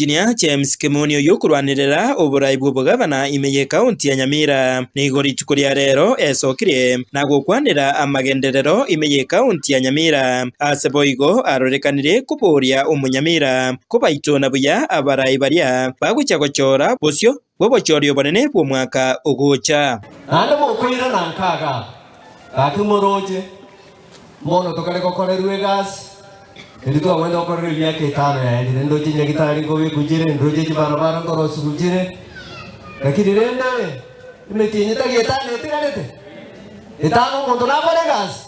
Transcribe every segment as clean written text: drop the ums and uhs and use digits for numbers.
Engineer James Kimoni oyio okorwanerera oborai bw'obogavana ime y'ekaunti ya Nyamira nigo rituko ria rero esokirie na gokwanera amagenderero ime y'ekaunti ya Nyamira. Ase boigo arorekanire koboria omonyamira kobaitona buya abarai baria bagochia gochora bosio bw'obochori obonene bw'omwaka ogocha. Naende mokoirana nka igaa, gaki moroche, mbono tokare gokorerwa egasi, erio twagwenerete gokorerwa emiaka etano yaerire, ndoche nyagitari nkobekwa chire, ndoche chibarabara nkorosigwa chire, lakini rende emetienyi tari etano etigarete, etano omonto nakore egasi?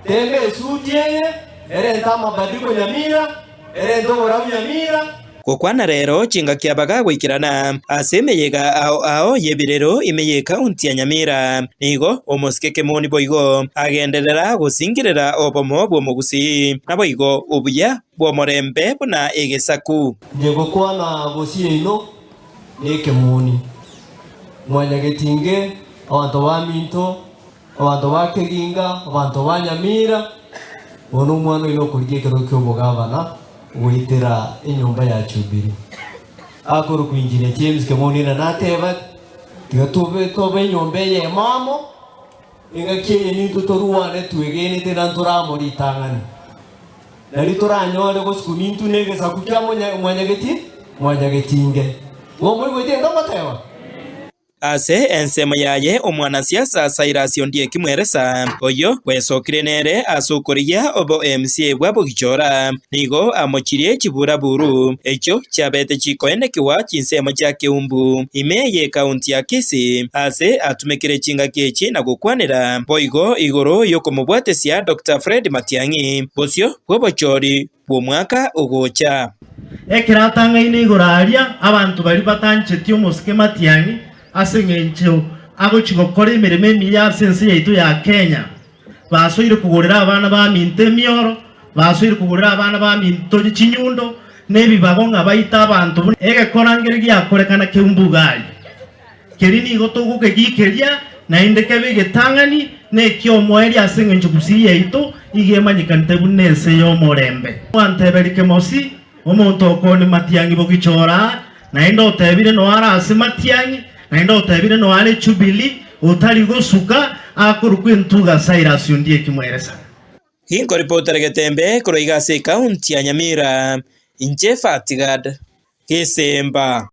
Temba esuti eye, erente amabadiliko nyamira, erente oborabu nyamira. Gokwana rero chingaki abaga goikerana ase emeyega ao ao y'ebirero ime y'ekaunti ya Nyamira. Nigo omosike Kemoni boigo agenderera gosingerera obomo bw'omogusii, naboigo obuya bw'omorembe buna egesaku. Inche ngokwana bosio yaino nekemoni, mwanyagetinge abanto baminto, Abanto ba Keginga, abanto ba Nyamira, bono omwana oino okorigia ekerogo ki'obogavana goetera enyomba ya Jubilee. Akorokwa Engineer James Kemoni na nateba, tiga tobe tobe enyomba eyemo amo, engaki eye nintwe torwane twegenete na ntore amo ritang'ani. Nario toranyore gosukuma intwe na egesaku kia mwanyageti mwanyagetinge. Igo moigwete egento ngoteba? Ase ensemo yaye omwanasiasa Cyrus Ondieki Mweresa, oyio bwesokire nere ase okorigia obo MCA bwa Bogichora, nigo amochirie chiburaburu echio chiabete chikoenekigwa chinsemo chia Keumbu ime y'ekaunti ya Kisii ase atumekire chingaki echi na gokwanera boigo igoro y'okomobwatesia Doctor Fred Matiang'i bosio bw'obochori bw'omwaka ogocha. Ekero atang'aine igoro aria, abanto baria batancheti omosike Matiang'i ase engencho agochia gokora emeremo emiya ase ense yaito ya Kenya, basoire kogorera abana baminto emioro, basoire kogorera abana baminto chinyundo na ebibago ng'a baite abanto buna egekora nkere giakorekana keumbuga aria. Keria nigo togokegikeria, naende kebe egetang'ani na eki'omoerio ase engencho Gusii yaito iga emanyekanete buna ense y'omorembe. Mwanteberie Kemosi, omonto okoni matiang'i bogichora aa, naende otebire noe are ase matiang'i, naende otebire noe are Jubilee, otari gosuka, akorokwa entuga Cyrus Ondieki Mweresana. Ginkoripotera Getembe korwa iga ase ekaunti ya Nyamira, inche Fatigad Gesemba.